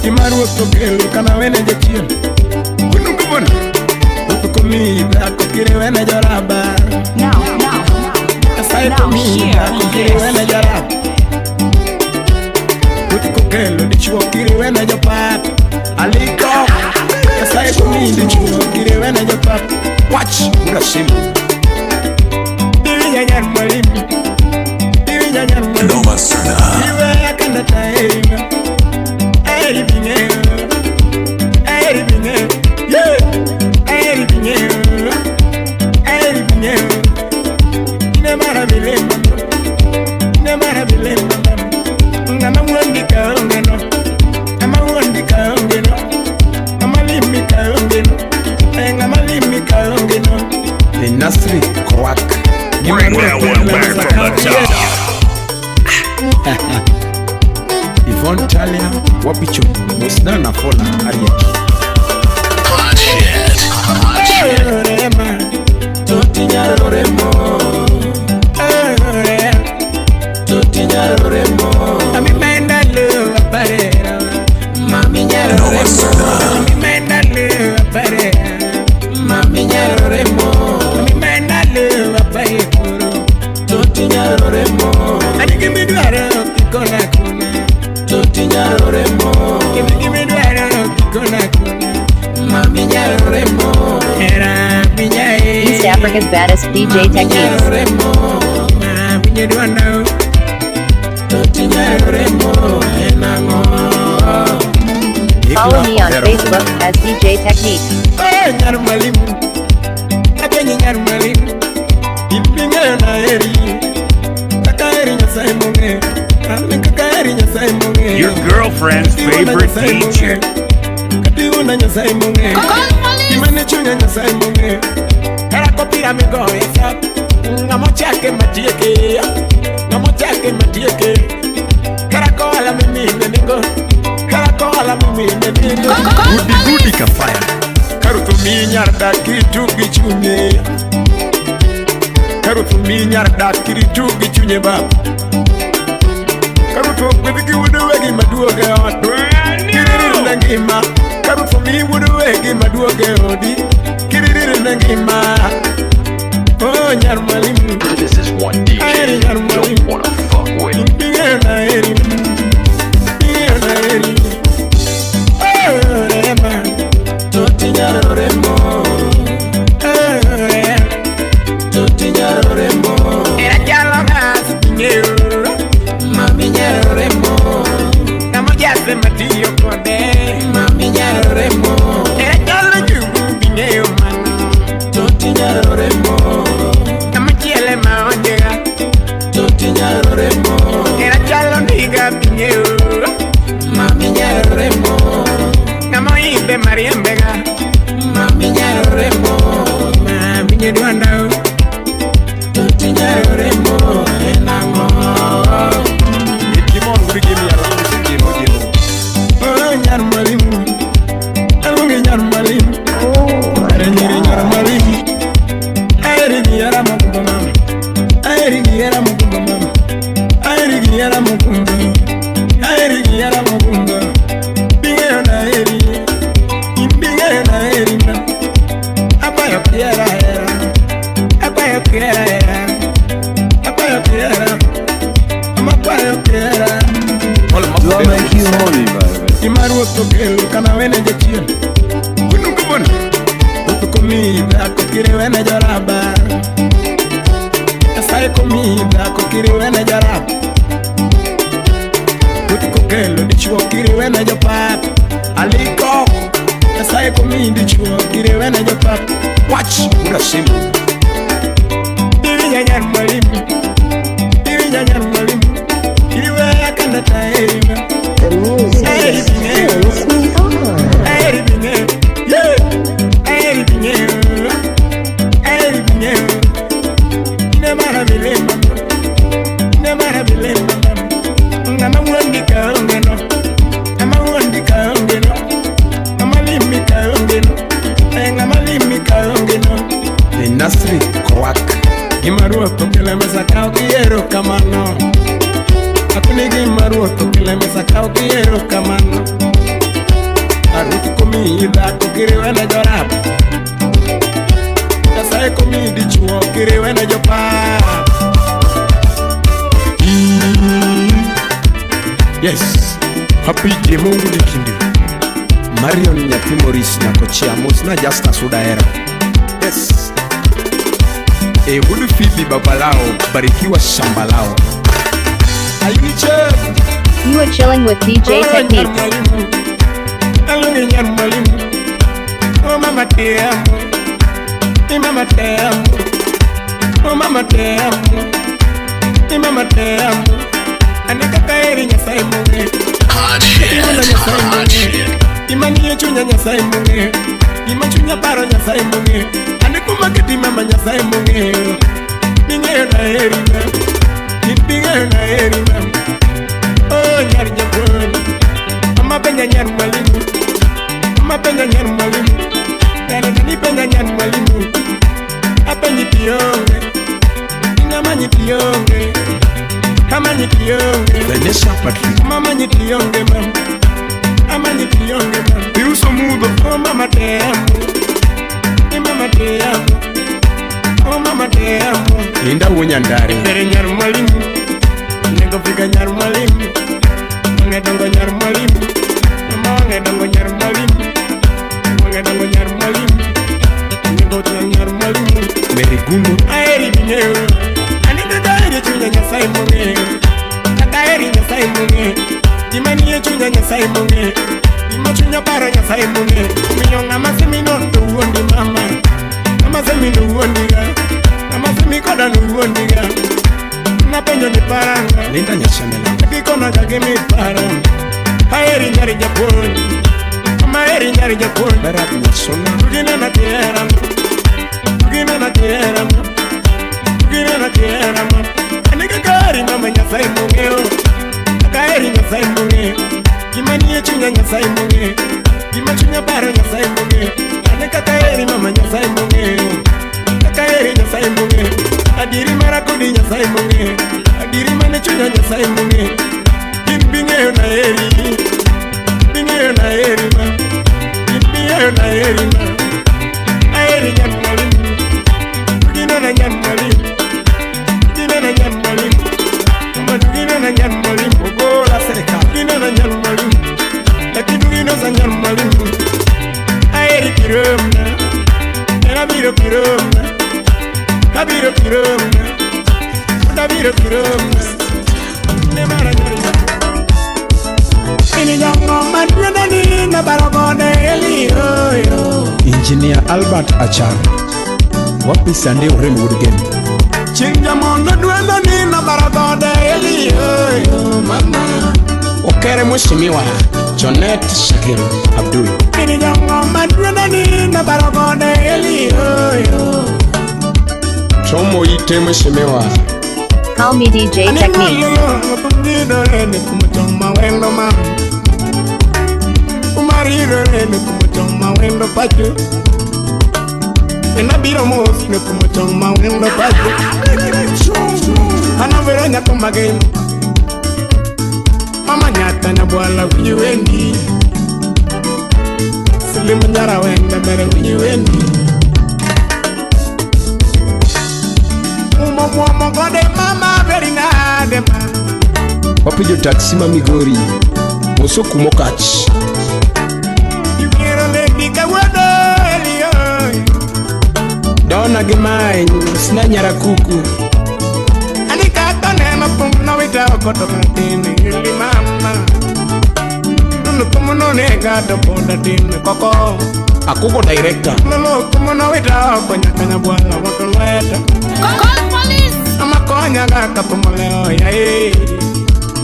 Gima ruoth okelo kana wene jachien. Kunugo bwana. Ruoth komiyi dhako kiriwene joraba. Now, now, Nyasaye now komiyi hear dhako this. kiriwene joraba. Ruoth kokelo dichuo kiriwene jopap. Aliko. Nyasaye komiyi dichuo kiriwene jopap. Wach urasimu. Iwinja nyar mwalimu. Iwinja nyar mwalimu. Noma Serna. Iwe akanda taerima. Aheri bing'eyo. Aheri bing'eyo. Yeah. Aheri bing'eyo. Aheri bing'eyo. Ine mara milema. Ine mara milema. Ng'ama wuondi ka onge no. Ng'ama wuondi ka onge no. Ng'ama limi ka onge no. Eh, ng'ama limi ka onge no. Ni Nasri Kowak. Bring that one back from the top. Yvonne Talia Wapicho Musna na Fola Ariet. Hot shit. Hot shit. Rema, Toti nyaroremo, eh, toti nyaroremo, Ami menda lo aparera. mami Noma nyaroremo, Serna. Ami menda lo aparera. mami nyaroremo, Ami menda lo aparera. toti nyaroremo, Ani gimidwaro kikona kuna. toti nyaroremo, Kimi gimidwaro kikona kuna. mami nyaroremo, Era pinyae. East Africa's baddest DJ techniques. nyaroremo, Ma winye dwanda. toti nyaroremo, enang'o? Follow me on Facebook as DJ Techniques. Oh, nyar mwalimu. Apenyi nyar mwalimu. Ibing'eyo na heri. Kaka heri Nyasaye mong'eyo. Ani kaka heri Nyasaye mong'eyo. Your girlfriend's favorite DJ. Katiuna Nyasaye mong'eyo. Gimane chunya Nyasaye mong'eyo. Hera kopira migoye sap. Ng'ama ochake matieke. Ng'ama ochake matieke. Hera kohala mimine ningo. Hera kohala mimine ningo. Gudi gudi kafaya. Karuth omiyi nyar dak kiritug gi chunye. Karuth omiyi nyar dak kiritug gi chunye baba. Karuth ogwedhi gi wuod wegi maduog e ot. Kiririr ne ngima. Karuth omiyi wuod wegi maduog e odi. Kiririr ne ngima. Oh, nyar mwalimu. This is one DJ Aheri you nyar don't mwalimu. wanna fuck with. Ing'eyo na heri. Ing'eyo na heri. Oh, rema. Toti nyaroremo, Oh, rema. toti nyaroremo, Era chalo gas ing'eyo. mami nyaroremo, Ng'ama jase matiyo kode. mami nyaroremo, Era chalo njugu bing'eyo mano. toti nyaroremo, Ng'ama chiele ma onjega. toti nyaroremo, Era chalo ndiga bing'eyo. mami nyaroremo, Ng'ama oidhe mariembega. mami nyaroremo, Ma winye dwanda. toti nyaroremo, enang'o? Gimon gudi gimi yaro gimo gimo. Oh, nyar mwalimu. Aluongi nyar mwalimu. Are nyiri nyar mwalimu. Aheri gi hera mogundho mama. Aheri gi hera mogundho mama. Aheri gi hera mogundho. Aheri gi hera mogundho. Bing'eyo na heri. In bing'eyo na heri na. Akwayo kihera hera. Akwayo kihera hera. Akwayo kihera. Amakwayo kihera. All Do I make you horny, by the way? Gima ruoth okelo kana wene jachien. Kunugo bwana. Ruoth komiyi dhako kiriwene joraba. Nyasaye komiyi dhako kiriwene jaraba. Ruoth kokelo dichuo kiriwene jopap. Aliko. Nyasaye komiyi dichuo kiriwene jopap. Wach urasimu. Iwinja nyar mwalimu. Iwinja nyar mwalimu. Iriweya kanda taerima. The music Aheri bing'eyo. turns me on. Aheri bing'eyo. Yeah. Aheri bing'eyo. Aheri bing'eyo. Ine mara milema. Ine mara milema. Ng'ama wuondi ka onge no. Ng'ama wuondi ka onge no. Ng'ama limi ka onge no. Eh, ng'ama limi ka onge no. Ni Nasri Kowak. Gima ruoth okelo e mesa kaw gi erokamano. Akoni gima ruoth okelo e mesa kaw gi erokamano. Ruth komiyi dhako kiriwe ne jorap. Nyasaye komiyi dichuo kiriwe ne jopap. Yes. Happy Jemungu Dikindi. Marion nyathi Maurice Nyakochia mosna Justus Udaero. Yes. E wuod Phoebe babalao barikiwa shamba lao. Ayuche. You are chilling with DJ Techniques. Aluongi nyar mwalimu. Oh mama te amo. Ni mama te amo. Oh mama te amo. Ni mama te amo. Ane kaka eri Nyasaye mong'eyo. Hot shit. Hot shit. Gima nie chunya Nyasaye mong'eyo. Gima chunya paro Nyasaye mong'eyo. Ane kuma keti mama Nyasaye mong'eyo. Ming'eyo na heri ma. Ming'eyo na heri ma. Oh nyar japuonj. Mama penja nyar mwalimu. Mama penja nyar mwalimu. Dada ni penja nyar mwalimu. Apenji tionge. Inamanyi tionge. Amanyi tionge. Vanessa Patrick. Mama nyi tionge mama. Amanyi tionge mama. Iuso mudho. Oh mama te amo. Ni mama te amo. Oh mama te amo. Linda wuo Nyandare. Mbere nyar mwalimu. Nego fika nyar mwalimu. Wange dongo nyar mwalimu. Mama wange dongo nyar mwalimu. Wange dongo nyar mwalimu. Nego tia nyar mwalimu. Mary Gundo. Aheri bing'eyo. Ane kaka aheri chunya Nyasaye mong'eyo. Kaka aheri Nyasaye mong'eyo. Gima nie chunya Nyasaye mong'eyo. Gima chunya paro Nyasaye mong'eyo. Omiyo ng'ama semino to wuondi mama. Ng'ama semino wuondiga. Ng'ama semi koda no wuondiga. Napenjo ni parang'o. Linda Nyashamela. Gikona ka gimi paro. Aheri nyar japuonj. Mama aheri nyar japuonj. Berard Nyasona. Tuginena kihera ma. Tuginena kihera ma. Tuginena kihera ma. Ane kaka aheri mama Nyasaye mong'eyo. Kaka aheri Nyasaye mong'eyo. Gima nie chunya Nyasaye mong'eyo. Gima chunya paro Nyasaye mong'eyo. Ane kaka aheri mama Nyasaye mong'eyo. Kaka aheri Nyasaye mong'eyo. Adieri mara kodi Nyasaye mong'eyo. Adieri mane chunya Nyasaye mong'eyo. In bing'eyo na heri. Bing'eyo na heri ma. In bing'eyo na heri ma. Aheri nyar mwalimu. Tuginena nyar mwalimu. Tuginena nyar mwalimu. Mama tuginena nyar mwalimu. Ogola serikal. Tuginena nyar mwalimu. Lakini tuginosa nyar mwalimu. Aheri kiromna. Era biro kiromna. Kabiro kiromna. Kabiro kiromna. Ne mara nyar Ini jongo maduondo ni na barogode eli oyo. Engineer Albert Achar. Wapi Sande Orem wuod Gem. Chieng' jamondo duondo ni na barogode eli oyo mama. Okere Mheshimiwa Jonet Shakir Abdul. Ini jongo maduondo ni na barogode eli oyo. Tomo ite Mheshimiwa. Call me DJ Techniques. Mama nyata na bwala winyi wendi. Slim nyara wenda mere winyi wendi. Umo muomo gode mama very nade ma. Wapijo taxi ma Migori. Moso kumokach. Yumiero lady kawuono elio. Dona gi many sna nyara kuku. Ani kaka neno pum no wita oko to matin ili mama. Nunu kumu no nega to ponda tin koko. Akuko director. Lolo kumu no wita oko nyaka nyabwala wako lweta. Call police. Amakonya ga kapumuleo ya eh.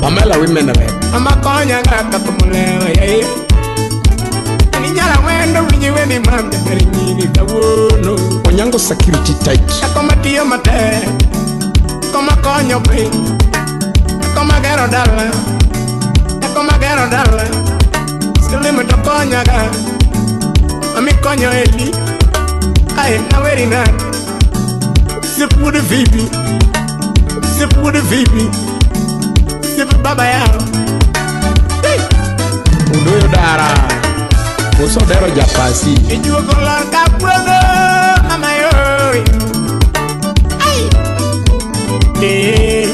Pamela women rep. Amakonya ga kapumuleo ya eh. Ni nyala wendo winyi wendi mambe nyiri kawuono. Onyango security tight. Akoma tiyo matek. Akoma konyo piny. Akoma gero dala. Akoma gero dala. Silimo to konya ga. Ami konyo eli. Ai naweri nade. Sip with the VP. Sip with the VP. Sip baba yao. Hey. Udoyo dara. Musodero japasi. Ijuogo lor ka puodho mama yo. Ai. Eh.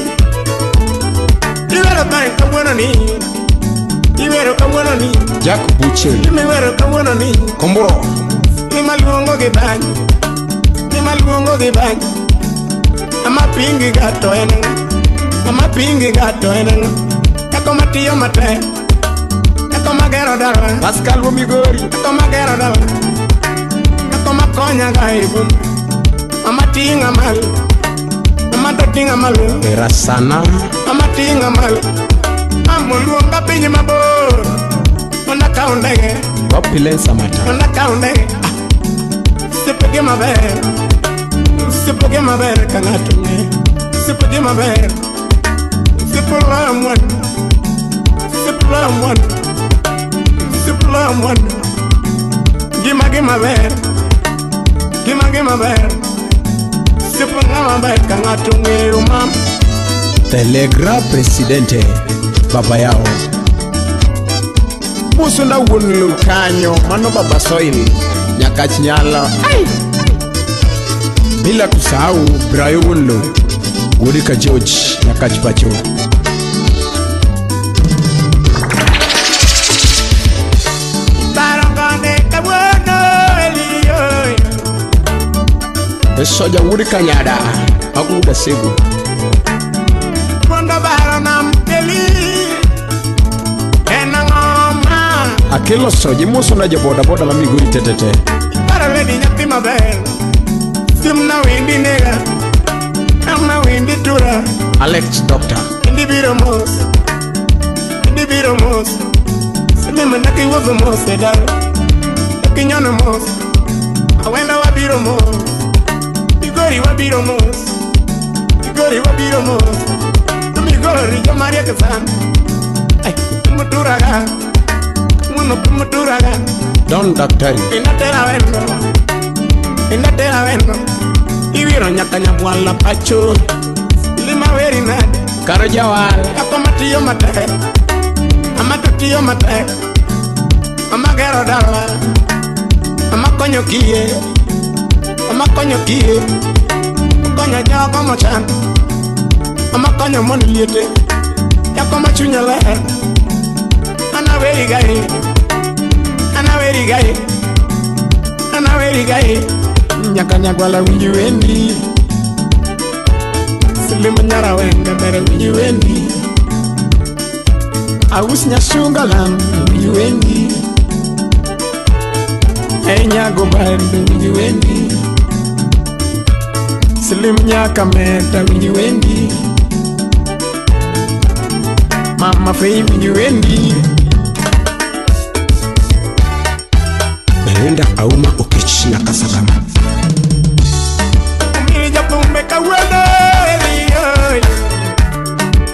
Iwero bang kawuono ni. Iwero kawuono ni. Jack Buche. Iwero kawuono ni. Komboro. Imaluongo gi bany. Imaluongo gi bany. Amapingi gato en. Amapingi gato en. Kako matiyo matek. Kako magero dala. Pascal Womigori. Kako magero dala. Kako makonya ga ibum. Amatinga malo. Amatotinga malo. Erasana. Amatinga malo. Amoluonga piny mabor. Mondo akaw ndege. Wapilen Samata. Mondo akaw ndege. Sipogi maber. Sipogi maber ka ng'ato ng'eyo. Sipogi maber. Sipoloyo mwandu. Sipoloyo mwandu. Sipoloyo mwandu. Gima gima ber. Gima gima ber. Sipo ng'ama ber ka ng'ato ng'eyo mam. Telegra Presidente. Baba yao. Musunda wuon lo kanyo. Mano baba soil. Nyakach nyalo. Ai. Bila kusahau Brayo wuon lo. Wuodi ka George Nyakach pacho. Soja wuodi Kanyada. Aguda Segu. Mondo baro nam peli. En ang'o Akelo soji muso na joboda boda ma Migori tetete. Paro ledi nyathi maber. Simna windi nega. Amna windi tura. Alex Doctor. Indi biro mos. Indi biro mos. Sinema nakiwuotho mos e dala. Nakinyono mos. Awendo wabiro mos. Migori wabiro mos. Migori wabiro mos. Migori jomariek sana. Ai, muturaga. Muno muturaga. Don Daktari. Inatera wendo. Inatera wendo. Iwiro nyaka nyabwala pacho. Lima weri nade. Karo jawal. Kako matiyo matek. Amatotiyo matek. Amagero dala. Amakonyo kiye. Amakonyo kiye. Konyo jogo mochan. Amakonyo mon liete. Jako machunya ler. Anaweri gai. Anaweri gai. Anaweri gai. Nyaka nyagwala winji wendi. Slim nyara wende bere winji wendi. Aus nyashunga lam winji wendi. Enyago bende winji wendi. Slim nyaka meta winji wendi. Mama fei winji wendi. Belinda Auma Okech Nyakasagama.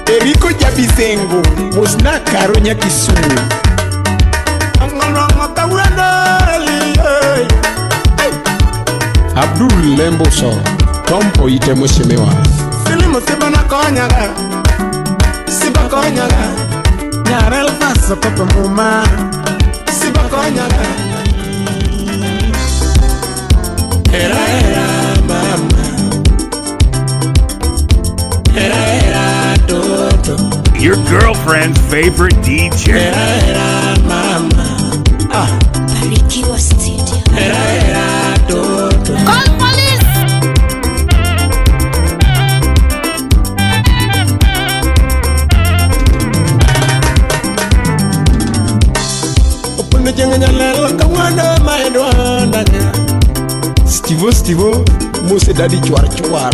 Eriko Jabizengo Mosna Karo Nyakisumu. Abdul Lemboso Tompo ite mheshimiwa. Silimu siba na konyaga. Siba konyaga. Nyarel faso papa muma. Siba konyaga. Era era mama. Era era toto. Your girlfriend's favorite DJ. Era era mama. Ah. Barikiwa Studio. Era era toto. Call police. Opuno jenga nyalelo kawuono maedwanda. Stivo Stivo Mose Dadi chwar chwar.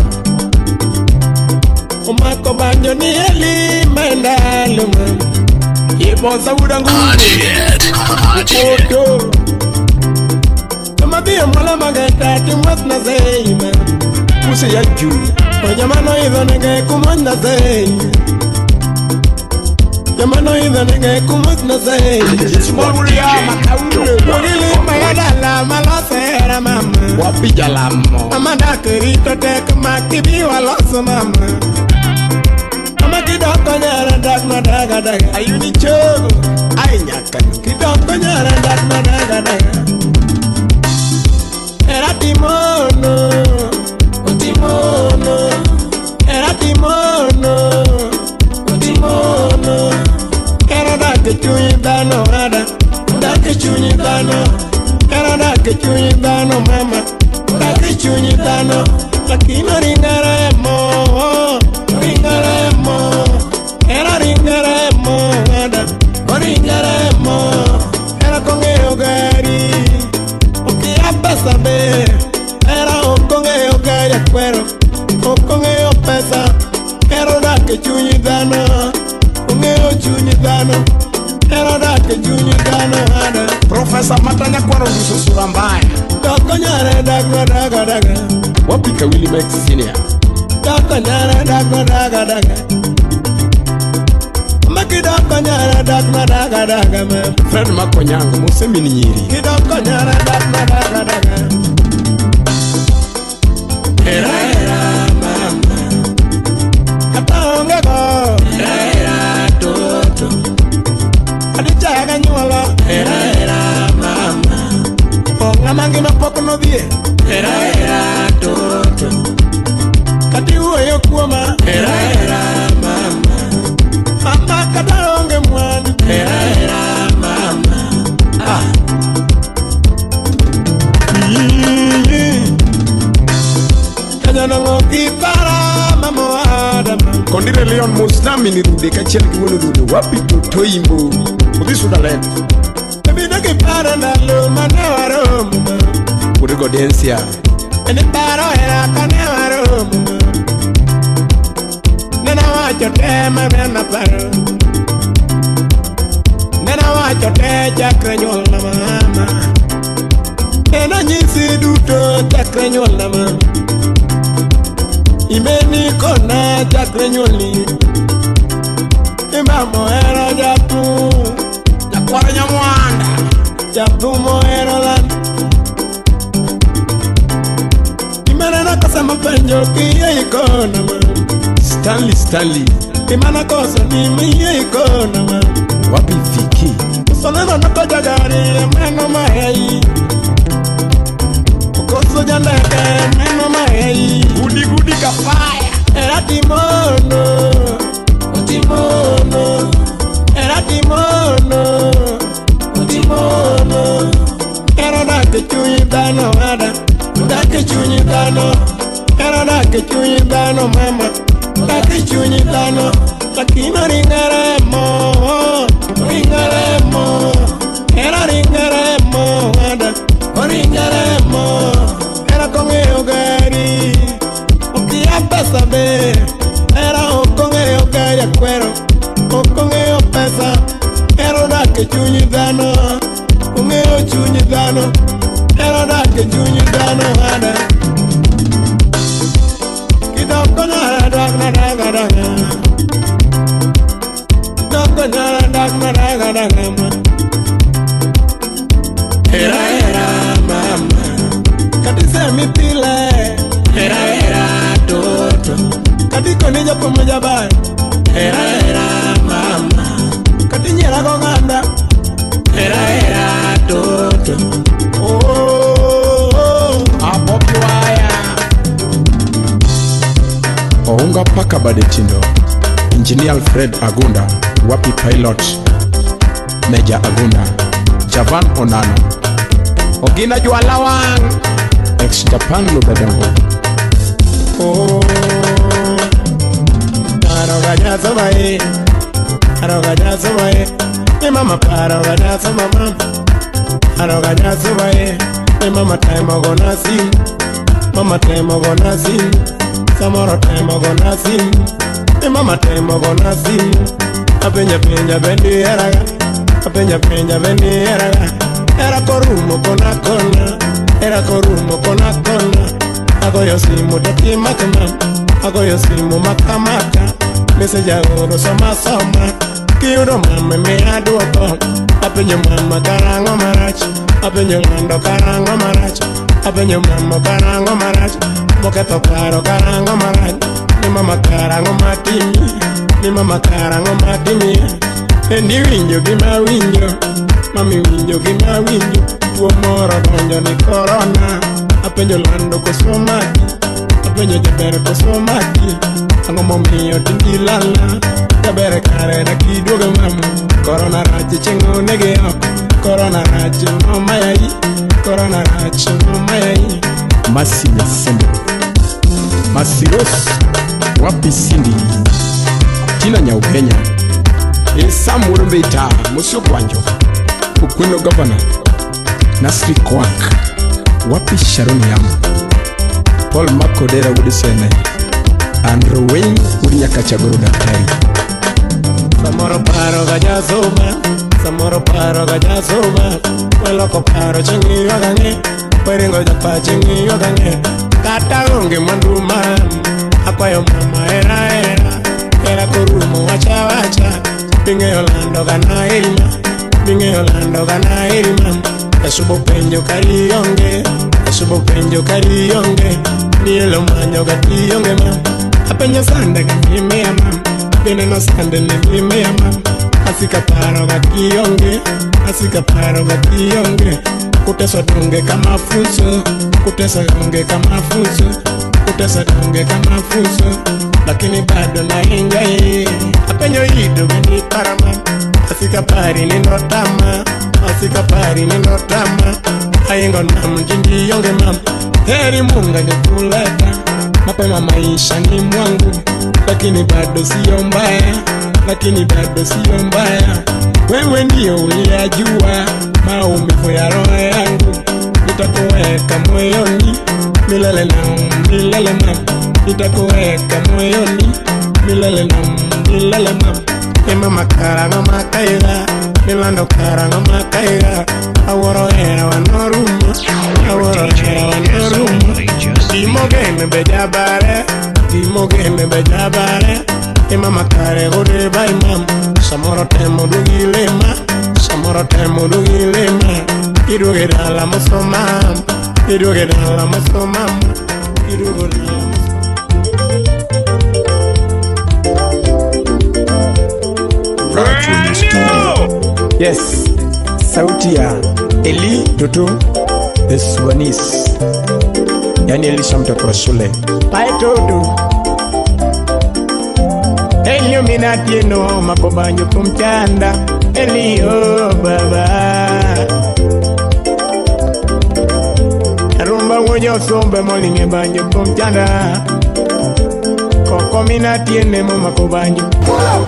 Omako banjo ni eli mandalo man. Ibosa udangu. Hot shit. Hot shit. Oto. Kama mwala mageta timwas na zei man. Mose ya juu. Ojamano idho nege kumos na zei. Jamano idho nege kumos na zei. Ogili mayadala malosera mama. Wapija lamo. Mama dakirito tek makibi waloso mama. Mama kidoko nyara dak madaga daga. Ayuni chogo. Ai nyaka. Kidoko nyara dak madaga daga. Odak e chuny dhano ada, odak e chuny dhano. Hera odak e chuny dhano mama, odak e chuny dhano. Lakini ringo remo, ringo remo. Hera ringo remo ada, ringo remo. Hera kong'eyo gari, okia pesa be. Hera ok ong'eyo gari akwero, ok ong'eyo pesa. Hera odak e chuny dhano, ong'eyo chuny dhano. Hera odak e chuny dhano ada. Profesa Matanya kwaro nduso sura mbaya. Doko nyare dago dago daga. Wapi Kawili Mike Senior. Doko nyare dago dago daga. Maki doko nyare dago dago daga ma. Fred Makonyango Musemini Nyiri. Kidoko nyare dago dago daga. Hera hera mama. Kata onge go. Hera hera toto. Adichaga nyuolo. Hera hera mama. Ng'ama ngima pok nodhie. Hera hera toto. Kati wuoyo kuoma. Hera hera mama. Mama kata onge mwandu. Hera hera mama. Ah. Kanyanong'o kipara mama adama. Kondire Leon Musnami ni rude kachiel gi wuon rude. Wapi toto imbo. Udhi Sudaland. Ebino kiparo ndalo mane waromo. Wuod Godensia. En paro hera kane waromo. Nena wacho te mane naparo. Nena wacho te chakre nyuolna mama. Nena nyisi duto chakre nyuolna mama. Imeni kona chakre nyuolni. Imamo hero jathum. Jakwaro Nyamwanda. Jathum ohero lan. Imaneno kosa mapenjo kiyie ikona ma. Stanley Stanley. Imana koso ni miyie ikona ma. Wapi Viki. Soneno noko jagari meno mahei. Koso jandeke meno mahei. Gudi gudi kafaya. Era timono, timono. Era timono, timono. Era odak e chuny dhano ada, odak e chuny dhano. Era odak e chuny dhano mama, odak e chuny dhano. Lakini ringo remo, ringo remo. Era ringo remo ada, ringo remo. Era kong'eyo gari, okia pesa be. Era ok ong'eyo gari akwero, ok ong'eyo pesa. Hera odak e chuny dhano, ong'eyo chuny dhano. Hera odak e chuny dhano ada. Kidoko nyara dak na daga daga. Kidoko nyara dak na daga daga ma. Hera hera mama. Kati pile. Hera hera toto. Kati koni japuonj jaber. Hera hera mama. Kati nyiera goganda. Hera hera toto. Oh, Aboki waya. Ounga paka bade tindo. Engineer Alfred Agunda. Wapi pilot Major Agunda. Javan Onano. Ogina Jualawang. Ex Japan Lubedongo. Oh. Arogañazo bae, arogañazo bae, mi mama parogañazo mama. Arogañazo bae, mi mama temo gonasi, mama temo gonasi, samoro temo gonasi, mi mama temo gonasi. Apeña peña bendi eraga, apeña peña bendi eraga. Era korumo kona kona, era korumo kona kona. Agoyo simu doti makama, agoyo simu makamaka. Message aoro soma soma, kiyudo mama miya duoko. Apenjo mama karang'o marach, apenjo ng'ando karang'o marach, apenjo mama karang'o marach, moketho paro karang'o marach. Ni mama karang'o matimi, ni mama karang'o matimi. Endi winjo gima winjo, mami winjo gima winjo. Tuo moro donjo ni korona. Apenjo lando koso maki, apenjo jaber koso maki. Ang'o momiyo tindi lala Jabere kare dakiduogo mama Korona rach chieng' onege oko Korona rach nomayai Korona rach nomayai Masi Nyasembo Masiros wapi Cindy Tina Nyaukenya Sam Wurumbita Musio Kwanjo Ukweno Governor Nasri Kwak wapi Sharon Yamo Paul Makodera Wudisene Andrew Wayne Urinyakachagoro Daktari Samoro paro ga jasoba Samoro paro ga jasoba Weloko paro chieng' ywagang'e Weringo japa chieng' ywagang'e Kata onge mwandu mam Akwayo mama era era Era korumo wacha wacha Bing'eyo lando ga naheri ma Bing'eyo lando ga naheri mam Kasubo penjo kari onge Kasubo penjo kari onge Nielo manyo ga tionge mam Apenjo sande ga mimiya mam Bineno sande ne mimiya mam Asika paro ga kionge Asika paro ga kionge Kuteswa donge kama funzo Kuteswa donge kama funzo Kuteswa donge kama funzo Lakini bado na enjoy Apenyo ido beni parama Asika pari ninotama Asika pari ninotama Ayengo nam jindi yonge mam Heri Mungu angekuleta mapema maisha ni mwangu Lakini bado sio mbaya Lakini bado sio mbaya Wewe ndio uliyajua maumivu ya roho yangu Nitakuweka moyoni milele na milele mam Nitakuweka moyoni milele na milele mam Ema makara ngoma kaiga Milando kara ngoma kaiga Aworo era wanoruma Aworo era wanoruma Imogene bejabare Imogene bejabare Ema makare gode bai mam Samoro temo dugilema Samoro temo dugilema Iduge dala moso mam Iduge dala moso mam Iduge dala moso. Yes, sauti ya Eli Toto the Swanis Yani Elisha mtoto wa shule Pai Toto Illuminati no makobanyo kumchanda Eli oh baba Rumba wojo sombe molinge banyo kumchanda Koko minati ene mo makobanyo. Yo!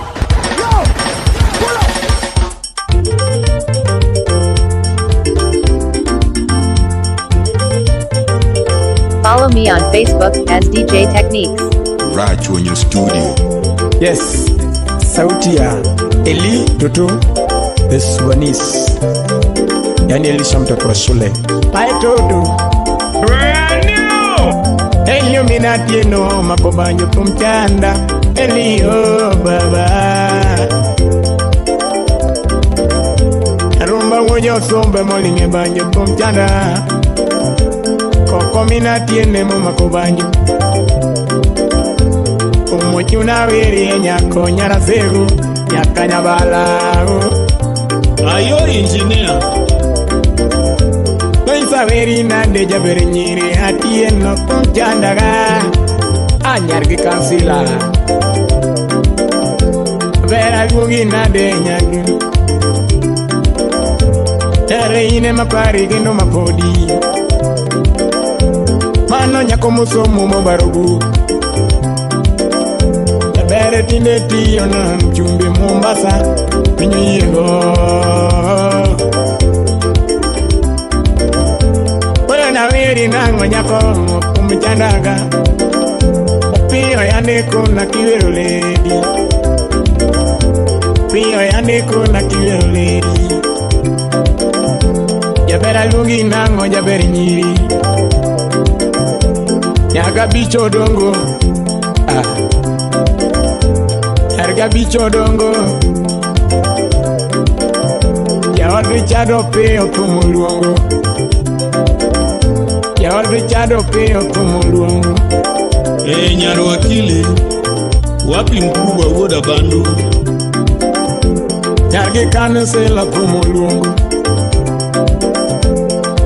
Pull up! Follow me on Facebook as DJ Techniques. Rachuonyo Studio. Yes, sauti ya Eli Toto the Swanis Yani Elisha mtoto wa shule Pai Toto Brand new! Illuminati no makobanyo kumchanda Eli oh baba Rumba wojo sombe molinge banyo kumchanda Koko minati ene mo makobanyo Umuchuna wiri nyako nyarasegu Nyakanyabala Ayo engineer Pensa weri nande jabere nyiri atieno kumchandaga Anyargi kansila Vera gugi nande nyagi Tere ine mapari kendo mapodi Mano nyako musomo mobarogu Bere tinde tiyo na mchumbi Mombasa Minyo yiego Wewe na weri nango nyako kumchandaga Opiyo yaneko na kiwero lady Piyo yaneko na kiwero lady Jabera lungi nango jaberi nyiri Nyaga bicho dongo ah. Erga bicho dongo Jaod Richard opiyo kumuluongo Jaod Richard opiyo kumuluongo Nyaro Akili wapi mkubwa wuod Abandu Nyargi kansela kumuluongo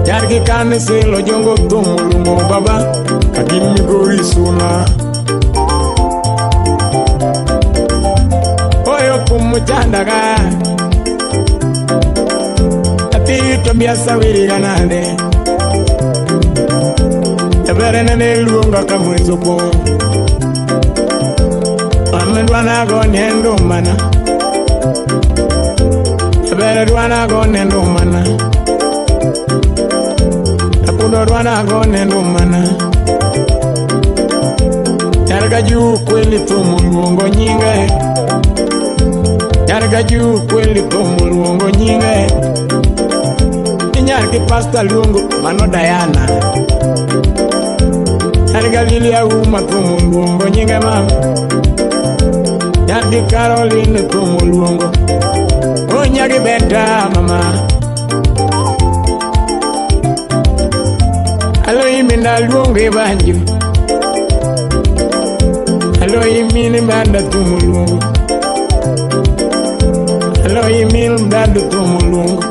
Nyargi kansela jongo tumuluongo baba Kagin Migori suna. thumu chandaga. Ati Tobias awiriga nade. Jabere nene luonga ka mwezuko. Amendwana go nendo mana. Jabere dwana go nendo mana. Apundo dwana go nendo mana. Nyarga juu kweli thumu luongo nyinge. Nyarga juu kweli thumu luongo nyinge. Nyargi pasta luongo mano Diana. Nyarga Lilia uma thumu luongo nyinge mama. Nyargi Caroline thumu luongo. O nyargi Benta mama. Alo iminda luongo e banjo. Alo imini banda thumu luongo. Alo imini banda thumu luongo.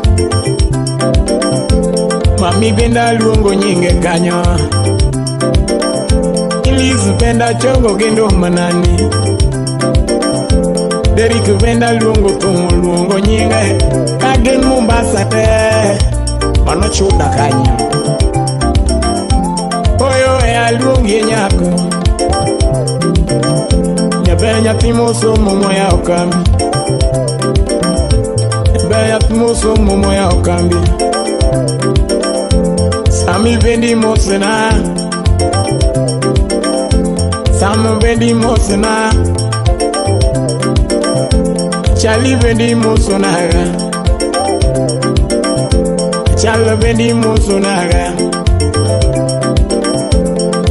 Mami benda luongo nyinge kanyo. Liz benda chongo gendo manani. Derek benda luongo thumu luongo nyinge. Kagen Mombasa te mano chuda kanyo. Oyo e aluongi nyako. Nyaber nyathi mosomo moya okambi. Nyaber nyathi mosomo moya okambi. Sami bendi mosena. Sam bendi mosena. Charlie bendi mosonaga. Charlie bendi mosonaga.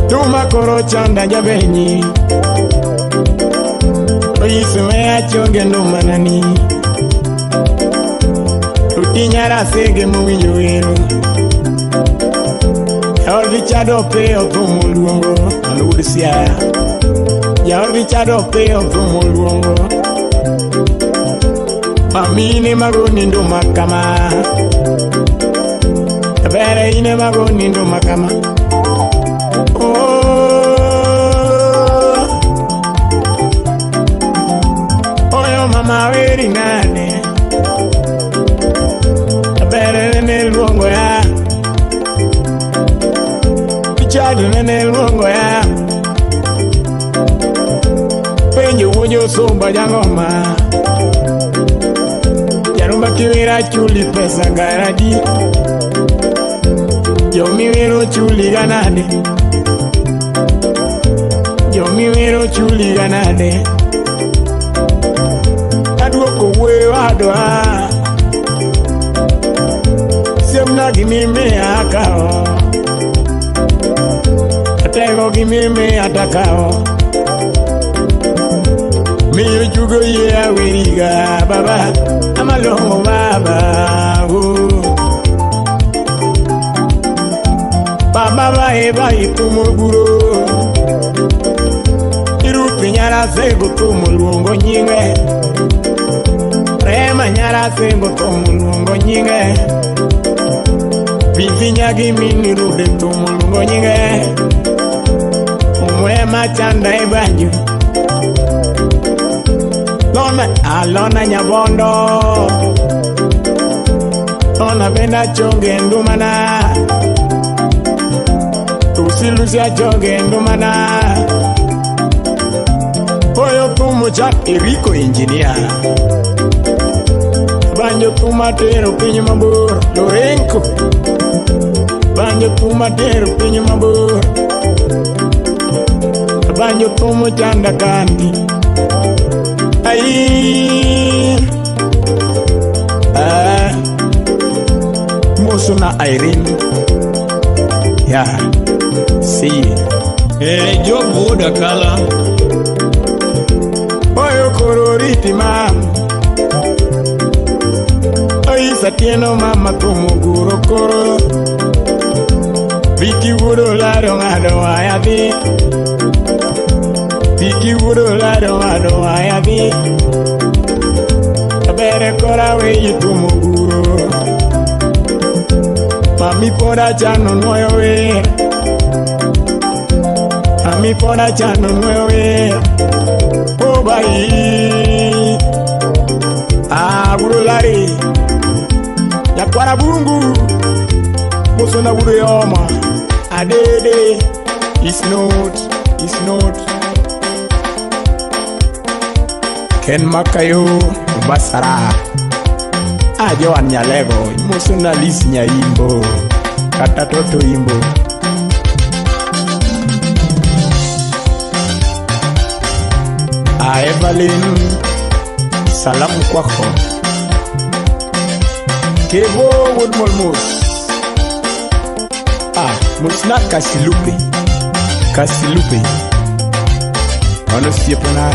Tuma koro chanda jabenyi. Oyisume achonge ndo manani. Utinyara sege mowinjo wero. Jaor Richard Opiyo thumu luongo mano wuod Siaya. Jaor Richard Opiyo thumu luongo. Mamine magoni ndo makama. Bere ine magoni ndo makama. Oh. Oyo mama weri nane. Bere nene luongo ya. Richard nene luongo ya. Penjo wuojo somba jangoma. Jarumba kiwira chuli pesa garadi. Jomiwero chuli ganade. Jomiwero chuli ganade. Aduoko wuoyo adwa. Siemna gimimi akawo. Atego gimimi atakawo. Miyo jugo yie aweriga baba. Amalongo baba. Oh. Baba bae bae thumu guro. Irupi nyara sego thumu luongo nyinge. Rema nyara sego thumu luongo nyinge. Bibi nyagi mini rude thumu luongo nyinge. Umwema chanda e banjo. Lona alona nyabondo. Lona benda chonge ndumana. Tusilusia chonge ndumana. Oyo thumu cha Eriko engineer. Banjo thumatero piny mabor Lorenko. Banjo thumatero piny mabor. Banjo thumu chanda kandi. Ai. Ah. Mosuna Irene. Ya. Si. Job wuod Akala. Oyo koro riti mam. Oisa tieno mama thumu guro koro. Viki wuod Olaro ng'ado waya dhi. Viki wuod Olaro ng'ado waya dhi. Abere kora weyi thumu guro. Mami pod achano nuoyo wer. Mami pod achano nuoyo wer. Oh bai. Lari Nyakwara Bungu Mosona wudo yoma Adede Is not Is not Ken Makayo Basara Ah Joan Nyalego Mosona Lis Nyaimbo Kata Toto Imbo Ah Evelyn Salamu kwako Kevo Wuod Molmos Ah Mosna Kasilupe Kasilupe Mano osiepena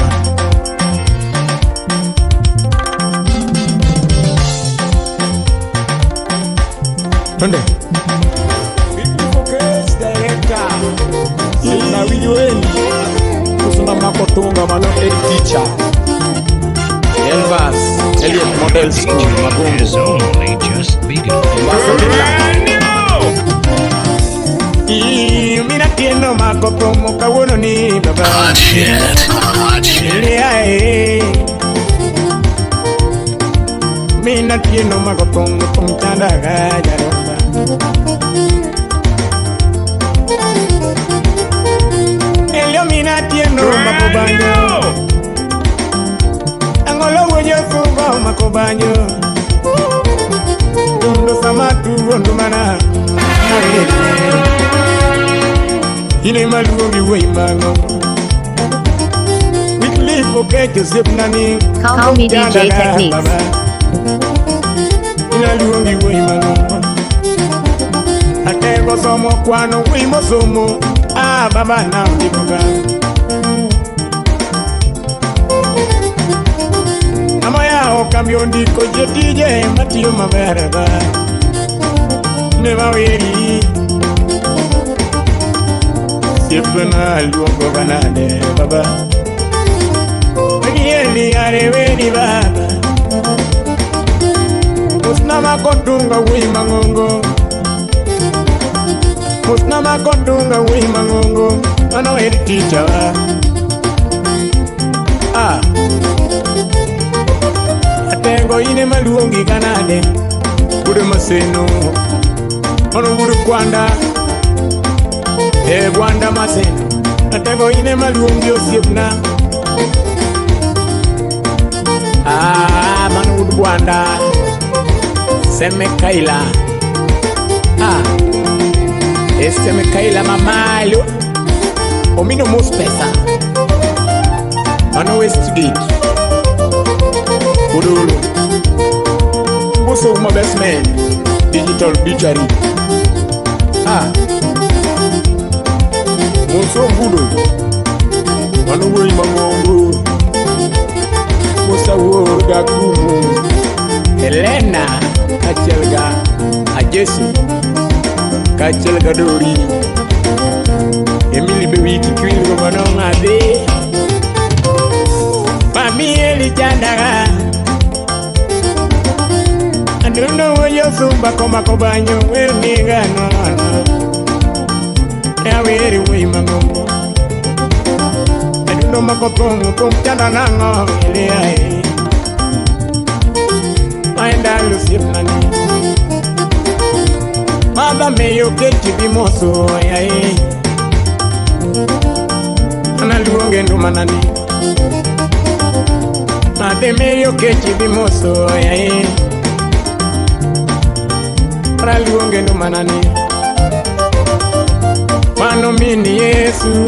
Twende Director Sina winjo Kusuna mako tunga mano head teacher Elvas Elliot Model School Magongo Has only just begun. Mina tieno mako promo kawuono ni baba Hot shit. Hot shit. Mina tieno mako promo chanda ga jaromba Elio mina tieno mako banjo Angolo wojo kuba mako banjo Dundo samatu ndumana Ine maluongi wuoyi mang'ongo Wycliffe Okecho osiepna ni Call me DJ Techniques. Ine luongi wuoyi mang'ongo Atego somo kwano wuoyi mosomo Ah baba na ondikoga Amoyawo kambi ondiko jotije matiyo maber ba Ne maweri Siepna luongo banade baba Agieli areweni baba Usna makotunga wuoyi mang'ongo Usna makotunga wuoyi mang'ongo Mano en ticha Ah Atengo ine maluongi kanade Wuod Maseno Mano wuod Kwanda E Gwanda Maseno Atego ine maluongi osiepna Ah mano wuod Gwanda Seme Kaila Ah E Seme Kaila mamalo Omino mos pesa Mano Westgate Odolo Boso my best man Digital Butchery Ah Moso Mbudo Mano wuoyi mang'ongo Musa wuor ga kumu Helena kaachiel ga Ajesu kaachiel ga Dori Emily be wiki kiwinjo mano ng'adhi Mami Eli chandaga Adundo wuoyo sumba komako banyo wer niga nono Aweri wuoyi mang'ongo Adundo mako thum thum chanda nang'o ele ae Maendalo osiepnani Madha meyo keti bi moso yae Analuonge ndumanani Madhe meyo keti bi moso yae Analuonge ndumanani Mano mini Yesu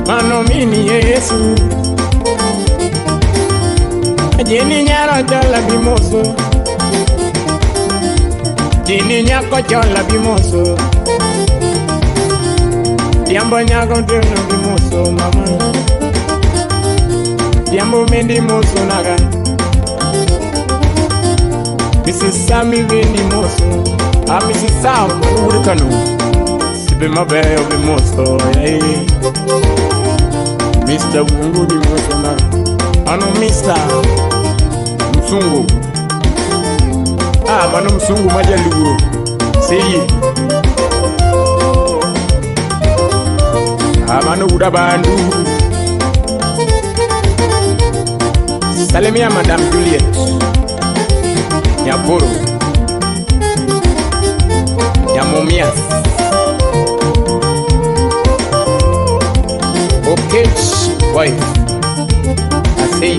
Mano mini Yesu Jini nyaro chola bimoso Jini nyako chola bimoso Diambo nyako teno bimoso mama Diambo mendi moso naga Mrs. Sammy bendi moso Ah Mrs. Sam urikano Sibe mabeyo bimoso eh Mr. Bungu bimoso naga Ano Mr. Msungu Ah mano Msungu majaluo Seyi Ah mano uda bandu Salimia Madam Juliet Nyaburu Nyamumias Okech wife Asei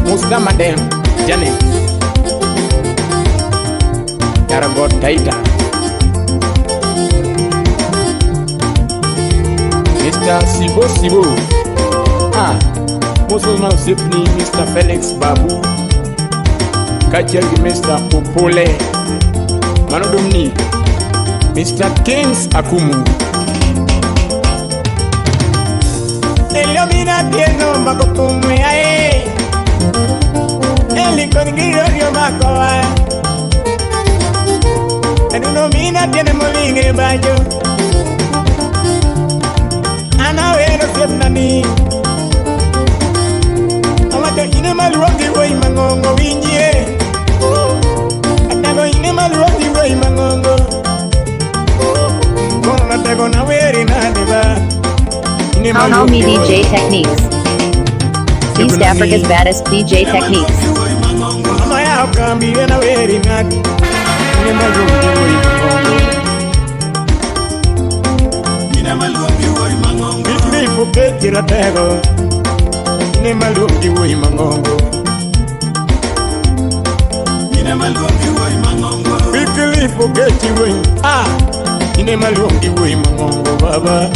Musa Madam Janet Yaragot Taita Mr. Sibo Sibo Ah Musulman Sipni Mr. Felix Babu Kaachiel gi Mr. Opole Mano dumni Mr. Kings Akumu Illuminati tieno mako kumwe ae Eli con girorio mako ae Illuminati tiene molinge bajo Ana wero siepnani Awacho ine maluongi woi mangongo winjie Atago ine maluongi woi mangongo Kono tego na weri na deba. Call me DJ Techniques. East Africa's baddest DJ Techniques. Mama ya kambi na weri na ine maluongi woi mangongo Ine maluongi woi mangongo Bitli fuketira tego Ine maluongi woi mangongo Ine maluongi woi mangongo Bitli fuketi woi ah Ine maluongi woi mangongo baba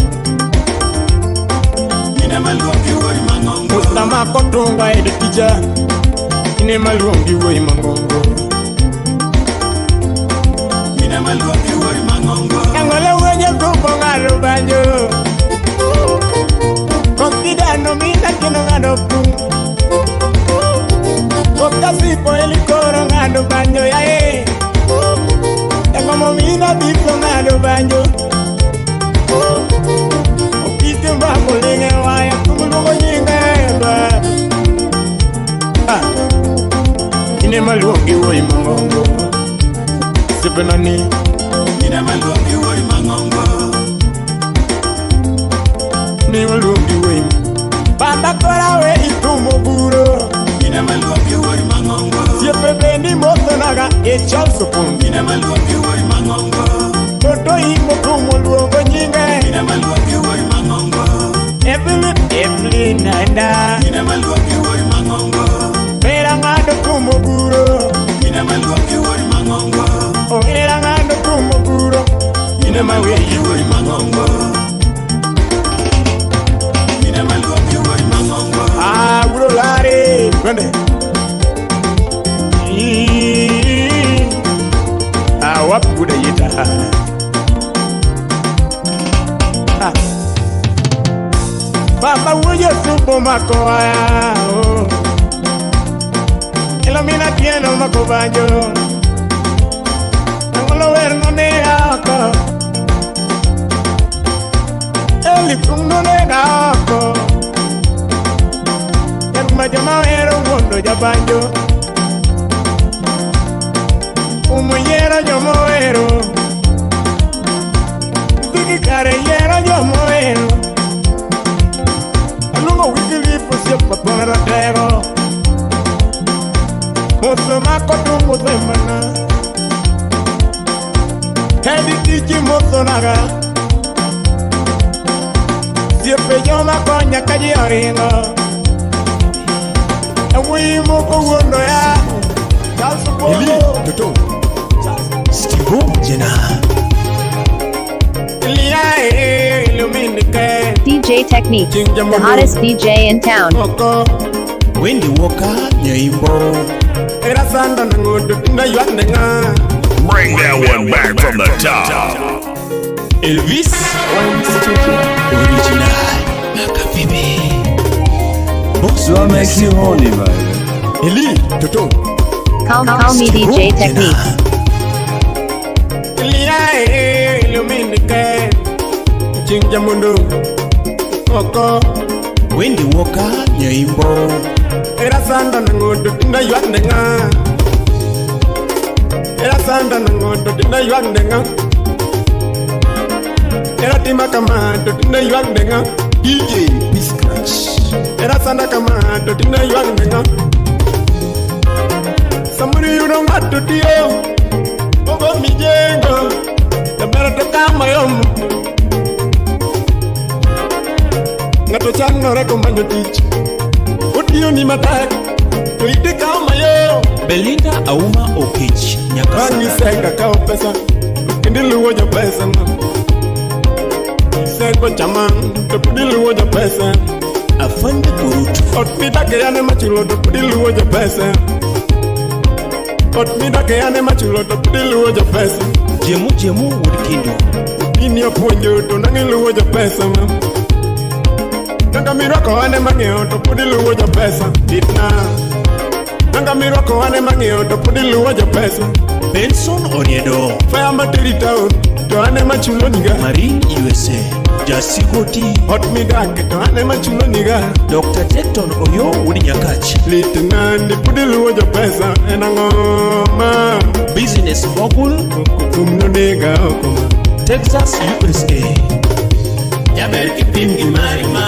Ine maluongi woi mangongo Mustama kotunga ede tija Ine maluongi woi mangongo Ine maluongi woi mangongo Angolo wenye kumbo ngaro banjo Considano mina kino ngado pum Kokasipo elikoro ngado banjo ya e Yangomo mina bipo ngado banjo Okite mbako linge waya kumulungo nyinge ba Ah Ine maluongi woi mangongo Sipenani Ine maluongi woi mangongo Ni maluongi woi Baba kora we itumo buro Ine maluongi woi mangongo Siepe bendi moto naga e Charles Opon Ine maluongi woi mangongo Toto imo kumo luongo nyinge Ine maluongi woi mangongo Evelyn Evelyn nanda Ine maluongi woi mangongo Pera ngado kumo buro Ine maluongi woi mangongo Ongera ngado kumo buro Ine maluongi woi mangongo Ine maluongi woi mangongo Ah buro lare twende Ah wapi buda yita Ah Baba wuye supo mako aya oh Ilomina tieno mako banjo Angolo werno ne ako Eli kungno ne ako Yaruma jama wero wondo jabanjo Umuyiero yo moero Digi kare yiero yo moero Alungo wikilipo siepa ponera tego Muso mako tungo semana Hedi tiji muso naga Siepe yo makonya kaji oringo Ewi moko wuondo ya Eli Toto Stivo Jena DJ Technique, the hottest DJ in town. Wendy Walker Nyaimbo Bring that one back from the top. Elvis Original Makabibi Bonsoir makes you horny, baby. Eli Toto Call me DJ Techniques. Wendy Walker Nyaimbo Era sanda nangodo tinda yuandenga Era sanda nangodo tinda yuandenga Era tima kama tinda yuandenga DJ P Scratch. Era sanda kama to tinde ywak ne ng'a? Samoro iyudo ng'ato tiyo, ogo mijengo, jaber to kama yom. Ng'ato chandore komanyo tich, otiyo ni matek, to ite kawo mayom. Belinda Auma Okich Bang' Nyakasana. Isega kawo pesa, kendo iluwo jopesa ma. Isego chama, to pod iluwo jopesa. Afande Kurutu. Ot midake yane machulo to pod iluwo jopesa. Ot midake yane machulo to pod iluwo jopesa. Jemu Jemu Wuod Kindo. Nini opuonjo to nang' iluwo jopesa ma. Nanga mirwako ane mang'iewo to pod iluwo jopesa. Ditna. Nanga mirwako ane mang'iewo to pod iluwo jopesa. Benson Oniedo. Fare materi town to ane machulo niga. Marine USA. Jasigoti. Ot midake to ane machulo niga. Dr. Jackton Oyo Wuod Nyakach. Litna ndi pod iluwo jopesa en ang'o ma. Business Mogul. Kum nonega oko ma. Texas USA. Jaber kipim gi mari ma.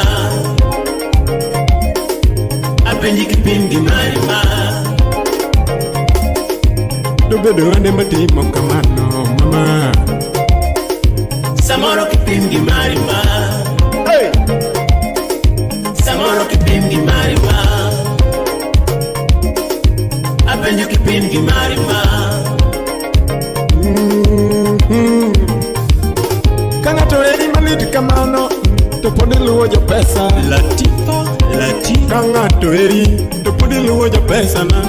Apenji kipim gi mari ma. Dobedo ane matimo kamano mama. Samoro kipim gi mari ma. Hey! Samoro kipim gi mari ma. Apenjo kipim gi mari ma. Ka ng'ato eri malit kamano to pod iluwo jopesa. Latifa Lati. Ka ng'ato eri to pod iluwo jopesa na.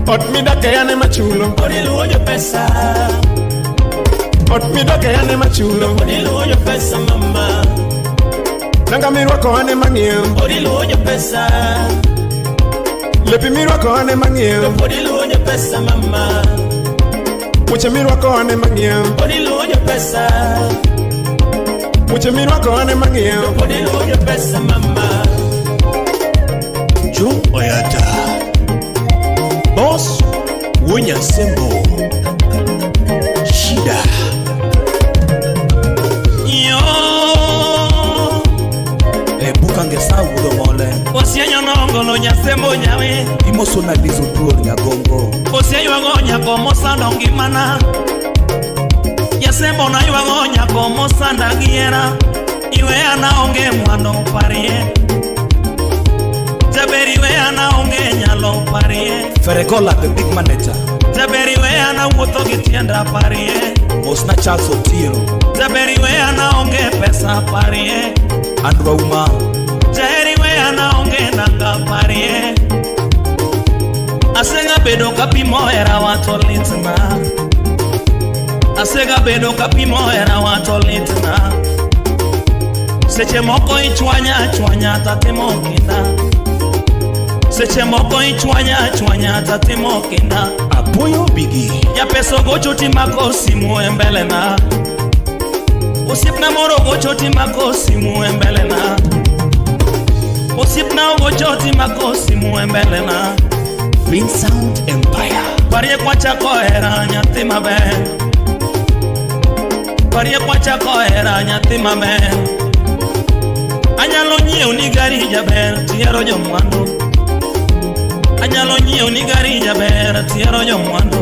Ot midake yane machulo. Pod iluwo jopesa. Ot midake yane machulo. Pod iluwo jopesa mama. Nanga mirwako ane mang'iewo. Pod iluwo jopesa. Lepi mirwako ane mang'iewo. Pod iluwo jopesa mama. Wuoche mirwako ane mang'iewo. Pod iluwo jopesa. Wuoche mirwako ane mang'iewo. Pod iluwo jopesa mama. Joe Oyata. Boss Wonyasembo. Shida. Yo. Ebukangesa Wuod Omole. Osienyo nongolo nyasembo nyawe. Imoso na Lizo Duol Nyagongo. Oseywago nyako mosando ngimana. Jasembo naywago nyako mosanda gi hera. Iweya naonge mwandu parie. Jaber iweya naonge nyalo parie. Feregola the big manager. Jaber iweya nawuotho gi tienda parie. Mosna Charles Otieno. Jaber iweya naonge pesa parie. Andrew Auma. Jaheri weya naonge nanga parie. Asega bedo kapimo hera to litna. Asega bedo kapimo hera to litna. Seche moko ichwanya chwanya tatimo kinda. Seche moko ichwanya chwanya tatimo kinda. Apoyo Bigi. Japeso gocho timako simu e mbele na. Osiepna moro gocho timako simu e mbele na. Osiepna ogocho timako simu e mbele na. Green Sound Empire. Parie kwachako hera nyathi maber. Parie kwachako hera nyathi maber. Anyalo nyiewo ni gari jaber tihero jomwandu. Anyalo nyiewo ni gari jaber tihero jomwandu.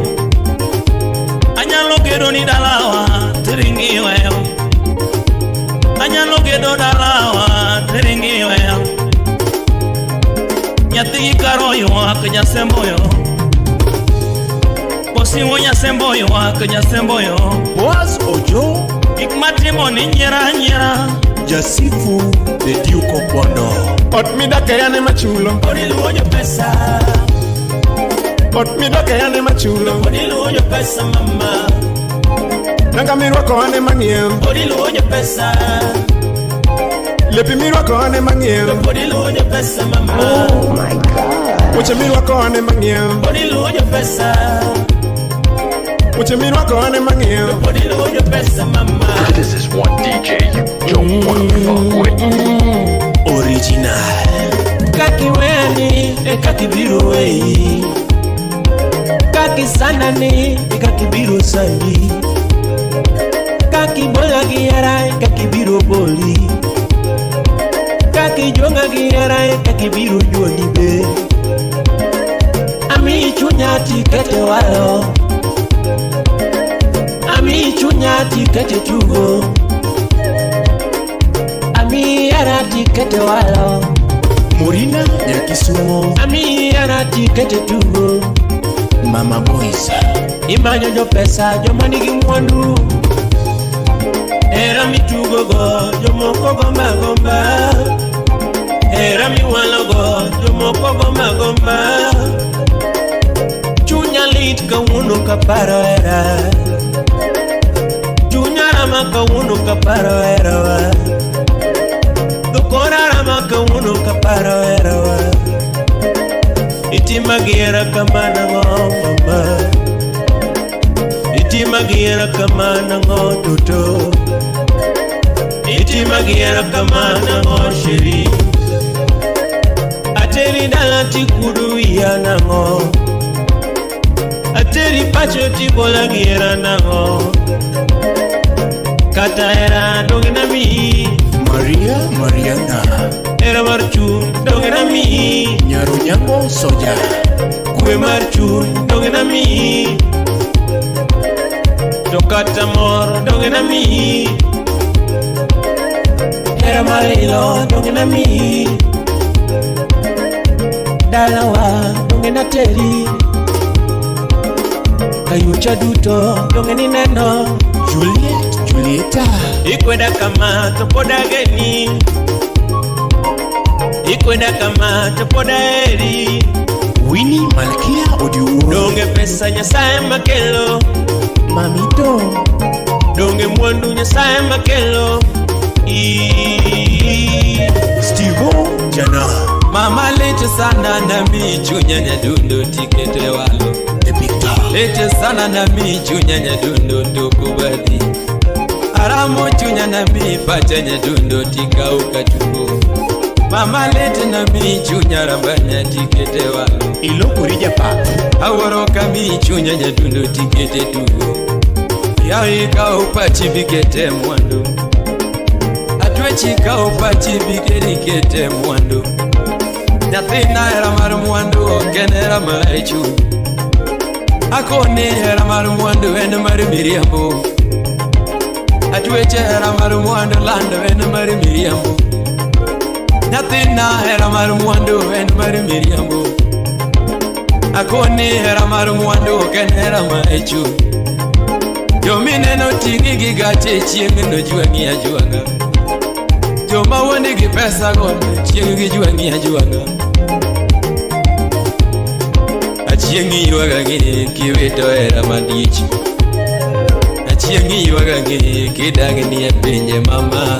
Anyalo gedo ni dalawa tiringi iweyo. Anyalo gedo dalawa tiringi iweyo. Nyathi karo ywak nyasembo yo. Osiwo nyasembo ywak nyasembo yo. Boaz Ojo. Gik matimo ni nyiera nyiera. Jasifu the Duke of Bondo. Ot midake yane machulo. Pod iluwo jopesa. Ot midake yane machulo. Pod iluwo jopesa mama. Nanga mirwako ane mang'iewo. Pod iluwo jopesa. Lepi mirwako ane mang'iewo. Pod iluwo jopesa mama. Oh my God. Wuoche mirwako ane mang'iewo. Pod iluwo jopesa. Wuoche mirwako ane mang'iewo. Pod iluwo jopesa mama. This is one DJ you don't want to fuck with. Original. Kakiweni e kakibiro weyi. Kakisanani e kakibiro sandi. Kakibola gi hera e kakibiro boli. ijuong'a gi hera e kaka ibiro juong'i be. Amiyi chunya tikete walo. Amiyi chunya tikete tugo. Amiyi hera tikete walo. Morina Nyakisumo. Amiyi hera tikete tugo. Mama Boys. Imanyo jopesa joma nigi mwandu. Hera mitugogo jomoko gomba gomba. Hera miwalogo jomoko gomba gomba. Chunya lit kawuono kaparo hera. Chunya rama kawuono kaparo herawa. Dhokora rama kawuono kaparo herawa. Itima gi hera kamano ang'o mama. Itima gi hera kamano ang'o toto. Itima gi hera kamano ang'o sheri. Ateri dala tikudo wiya nang'o. Ateri pacho tibola gi hera nang'o. Kata hera donge namiyi. Maria Mariana. Hera mar chuny donge namiyi. Nyarunyango Soja. Kwe mar chuny donge namiyi. To kata mor donge namiyi. Hera mar ilo donge namiyi. Dalawa donge nateri. Kayucha duto donge nineno. Juliet Julieta. Ikweda kama to pod ageni. Ikweda kama to pod aheri. Winnie Malkia Odiuo. Donge pesa Nyasaye makelo. Mamito. Donge mwandu Nyasaye makelo. Stivo Jana. Mama lete sana na mi chunya nyadundo tikete walo. The Big Dog. Lete sana na mi chunya nyadundo ndokubadhi. Aramo chunya na mi pacha nyadundo tikauka tugo. Mama lete na mi chunya rambanya tikete walo. Ilokuri japa. Aworo kami chunya nyadundo tikete tugo. Yawi ka upachi bikete mwandu. Atwechi ka upachi bikete mwandu. Nyathina hera mar mwandu ok en hera mar chuny. Akoni hera mar mwandu en mar miriambo. Atweche hera mar mwandu lando en mar miriambo. Nyathina hera mar mwandu en mar miriambo. Akoni hera mar mwandu ok en hera mar chuny. Jomineno ting'i gi gache chieng' nojwang'i ajwang'a. Joma wuondi gi pesa go chieng' gijwang'i ajwang'a. Achieng' iywaga ng'i kiwito hera malich. Achieng' iywaga ng'i kidagni e pinje mama.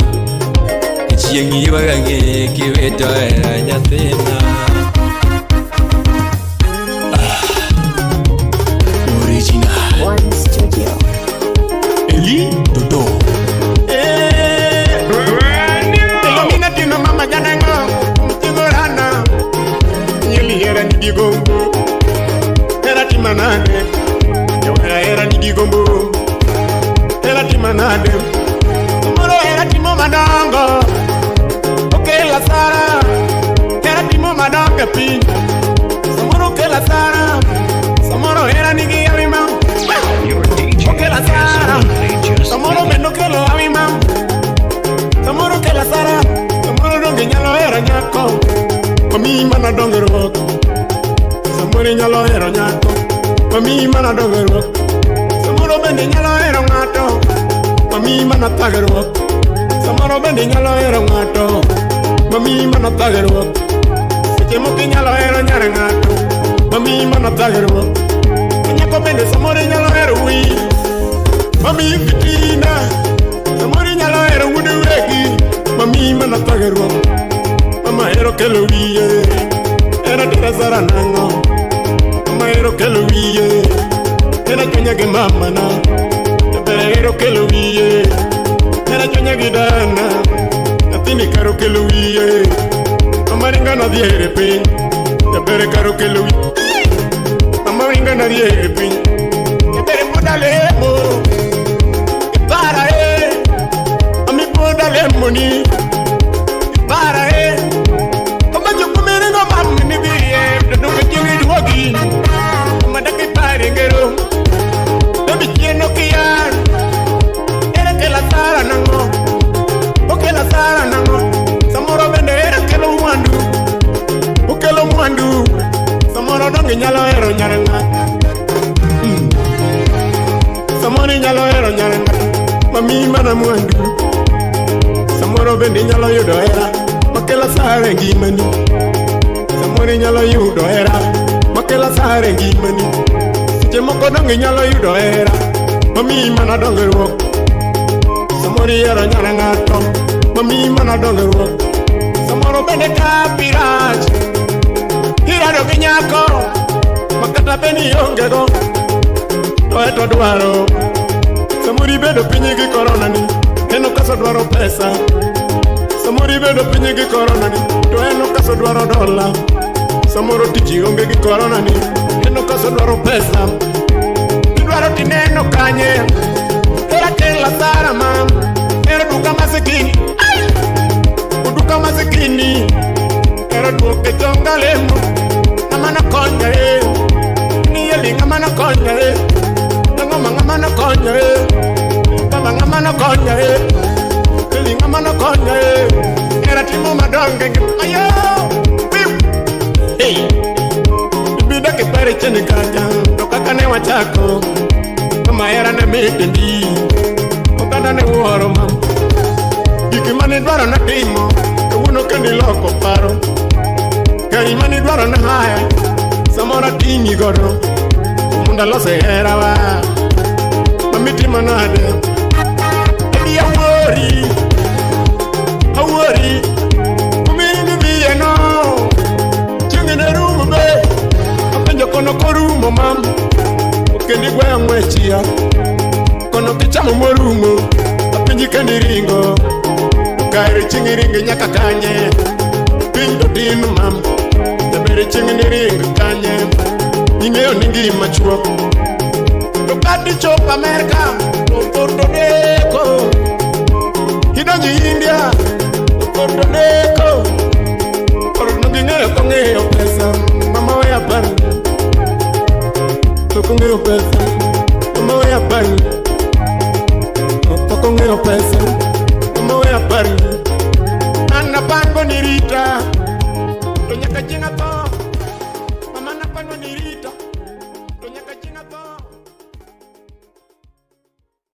Achieng' iywaga ng'i kiwito hera nyathina. Original. One Studio. Eli Dodo. Elomina tino mama janango tigorana. Nyeli hera nigi gombo. Hera timanade. Jawera hera nigi gombo. Hera timanade. Tomoro hera timo madongo. Okela sara. Hera timo madongo piny. Samoro okela sara. Samoro hera nigi arima. Your DJ Okela has sara. only just Samoro bende okelo awima. Samoro okelo asara. Samoro donge nyalo hero nyako. Omiyi mana dongruok. Samoro inyalo hero nyako. Omiyi mana dongruok. Samoro bende inyalo hero ng'ato. Omiyi mana thagruok. Samoro bende inyalo hero ng'ato. Omiyi mana thagruok. Seche moko inyalo hero nyar ng'ato. Omiyi mana thagruok. Nyako bende samoro inyalo hero wuoyi. Mamiyi fitina. Samoro inyalo hero wuod wegi. Mamiyi mana thagruok. Mama hero kelo wiye. Hera tera sara nang'o. Mama hero kelo wiye. Hera chunya gi mamana. Jaber hero kelo wiye. Hera chunya gi dana. Nyathini karo kelo wiye. Mama ringa nodhi e piny. Jaber karo kelo wiye. Mama ringa nodhi e piny. Jaber pod alemo. Ipara e. Ami pod alemo ni. Ipara e. donge inyalo hero nyar ng'ato. Samoro inyalo hero nyar ng'ato mamiyi mana mwandu. Samoro bende inyalo yudo hera makelo asara e ngimani. Samoro inyalo yudo hera makelo asara e ngimani. Seche moko donge inyalo yudo hera mamiyi mana dongruok. Samoro ihero nyar ng'ato mamiyi mana dongruok. Samoro bende ka pirach irado gi nyako makata be ni ionge go to eto dwaro. Samoro ibedo piny gi korona ni en okaso dwaro pesa. Samoro ibedo piny gi korona ni to en okaso dwaro dola. Samoro tich ionge gi korona ni en okaso dwaro pesa. Idwaro tineno kanye hera kelo asara mam. Hera duka masikini, uduka masikini. Hera duoke chonga lemo ng'ama nokonya e ni eli ng'ama nokonya e nang'oma ng'ama nokonya e baba ng'ama nokonya e eli ng'ama nokonya e hera timo madongo e ngima ayo. Hey, ibida kipare chini kacha to kaka ne wachako kama hera ne mit ndi oganda ne wuoro mam. Gik mane idwaro natimo kawuono kendo iloko paro. Gari mane idwaro na haya samoro ating'i godo mondo alos e herawa. Mamitimo nade? Abi awuori, awuori kumindidhiye no chieng' ne rumo be apenjo kono korumo mam. Kendo igweyo ng'wechia kono kichamo morumo apenji kendo iringo kaeri chieng' iringo nyaka kanye. Piny to tin mam jaber chieng' niring kanye. Ing'eyo ni ngima chuok to katichopo Amerka to pod odeko. Idonjo India to pod odeko. Koro noging'eyo kong'eyo pesa mama weya paro. Tok ong'eyo pesa mama weya paro. Tok ong'eyo pesa mama weya paro. An apango ni rita to nyaka chieng' atho. Mama napango ni rita.